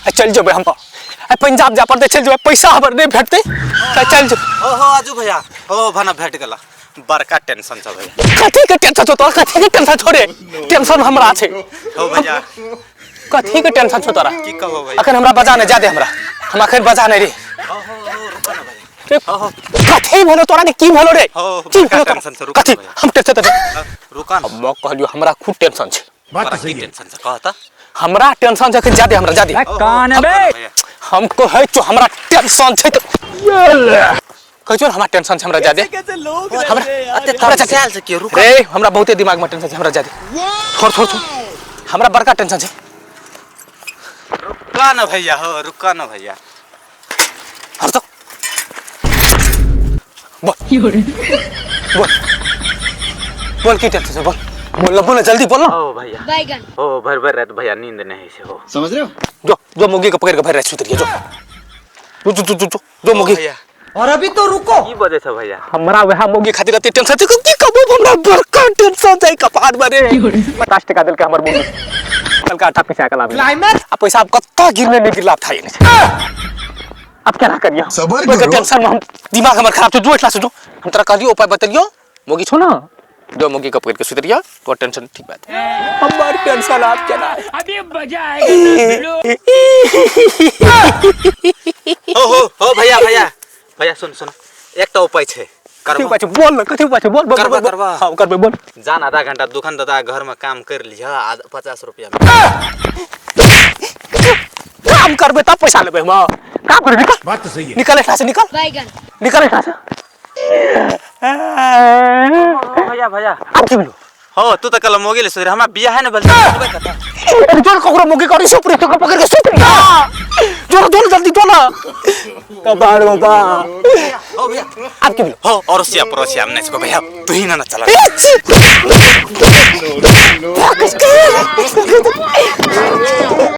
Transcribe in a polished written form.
आ चलि जेबै हम आ पंजाब जा पड़तै, चलि जेबै, पैसा हमर नहि भेटतै तऽ चलि जेबै। हो हो आजू भैया, हो भना भेट गेला, बड़का टेंशन छ भैया। कथी के टेंशन छौ तोरा? कथी के टेंशन छौ रे? टेंशन हमरा छै। हो भैया। कथी के टेंशन छौ तोरा? की कहबो भैया? अखन हमरा बजा नहि जा दे हमरा, हम अखन बजा नहि रे। हो हो हो, रुको ना भैया। रे, कथी भेलो तोरा रे? की भेलो रे? हो, की बड़का भेलो तोरा? टेंशन छै, रुको कथी? ना भैया। हम टेंशन तऽ रुका ना। हम कहलियो हमरा खूब टेंशन छै। बात तोरा तो की सही है। टेंशन छै कह त। हमरा टेंशन छै, अखन जा दे हमरा, जा दे। कौन है बे? हम कहै छौ हमरा टेंशन छै तऽ कहै छौ ने हमरा टेंशन छै, हमरा जा दे। हमरा अते हमरा जा दे। तमसायल छै के? रुक रे, हमरा बहुते दिमाग में टेंशन छै, हमरा जा दे। छोड़ छोड़ छोड़, हमरा बड़का टेंशन छै। रुका ना भैया, हो रुका ना भैया। हर तो बोल बोल बोल, की टेंशन छै? बोल बोल ना, बोल ना, जल्दी बोल ना। हो भैया। बैगन। हो भर भर रात भैया नींद नहीं छै हो। समझ रहे हो? जो जो मुर्गी के पकड़ के भर रहे सुतरिए, जो जो जो जो जो जो मुर्गी। भैया। और अभी तो रुको। की बजे छै भैया? हमरा वएह मुर्गी खातिर एते टेंशन छै, की कहबो, हमरा बड़का टेंशन छै कपार में रे। 50 टका देलकै हमर मुर्गी, कल आटा पिसा के लाबे। क्लाइमैक्स। आ पैसा अब कत्ता गिरले नहीं गिरला, अब था नहीं, अब क्या करियो? सबर ओकर करो। टेंशन में हम दिमाग हमर खराब छै। जो एठला से जो हम तोरा कहलियो उपाय बतलियो, मुर्गी छौ ना, जो मुर्गी के पकड़ के सुतरिया तो टेंशन ठीक बात। हमर टेंशन आप केना है? अभी मजा आएगा। हो हो हो भैया भैया भैया, सुन सुन, एकटा उपाय छै। कथी करबो? उपाय छै? बोल ना, कथी उपाय छै? बोल बोल। करबा, बोल। करबा। हाँ, करबे, बोल। जान आधा घंटा दुकान दादा घर में काम कर लिह आ 50 रुपया में। काम करबे तब पैसा लेबे हम? काम करबे, निकल। बात तो सही है। निकल एठला से, निकल। बैगन। निकल एठला से। भैया भैया। अब की भेलो? हो तू तो कल मोगिल सुधर, हमरा बियाह है ना बल। अरे जोर ककरो मुगी करी सुपरी तो पकड़ के सुपरी जोर जोर जल्दी जो ना कबाड़ बाबा। हो भैया। अब की भेलो? हो अड़ोसिया पड़ोसिया हम नहीं सको भैया, तू ही ना ना चला। ए, छी!